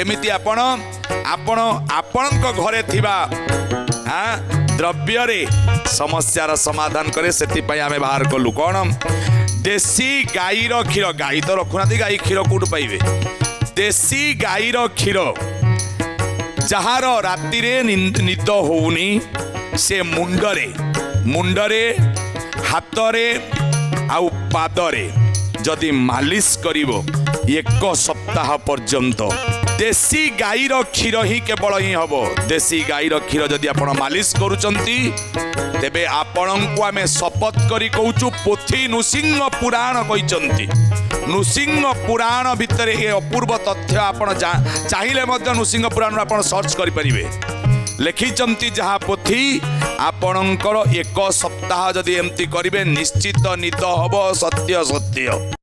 କେମିତି ଆପଣ ଆପଣ ଆପଣଙ୍କ ଘରେ ଥିବା ଦ୍ରବ୍ୟରେ ସମସ୍ୟାର ସମାଧାନ କରେ, ସେଥିପାଇଁ ଆମେ ବାହାର କଲୁ କ'ଣ? ଦେଶୀ ଗାଈର କ୍ଷୀର। ଗାଈ ତ ରଖୁନାହାନ୍ତି, ଗାଈ କ୍ଷୀର କୋଉଠୁ ପାଇବେ? ଦେଶୀ ଗାଈର କ୍ଷୀର, ଯାହାର ରାତିରେ ନିଦ ହଉନି, ସେ ମୁଣ୍ଡରେ, ହାତରେ ଆଉ ପାଦରେ ଯଦି ମାଲିସ କରିବ ଏକ ସପ୍ତାହ ପର୍ଯ୍ୟନ୍ତ, ଦେଶୀ ଗାଈର କ୍ଷୀର ହିଁ କେବଳ ହିଁ ହବ। ଦେଶୀ ଗାଈର କ୍ଷୀର ଯଦି ଆପଣ ମାଲିସ କରୁଛନ୍ତି, ତେବେ ଆପଣଙ୍କୁ ଆମେ ଶପଥ କରି କହୁଛୁ, ପୋଥି ନୃସିଂହ ପୁରାଣ କହିଛନ୍ତି। ନୃସିଂହ ପୁରାଣ ଭିତରେ ଏ ଅପୂର୍ବ ତଥ୍ୟ, ଆପଣ ଚାହିଁଲେ ମଧ୍ୟ ନୃସିଂହ ପୁରାଣରୁ ଆପଣ ସର୍ଚ୍ଚ କରିପାରିବେ। ଲେଖିଛନ୍ତି ଯାହା ପୋଥି, ଆପଣଙ୍କର ଏକ ସପ୍ତାହ ଯଦି ଏମିତି କରିବେ, ନିଶ୍ଚିତ ନିଦ ହବ। ସତ୍ୟ ସତ୍ୟ।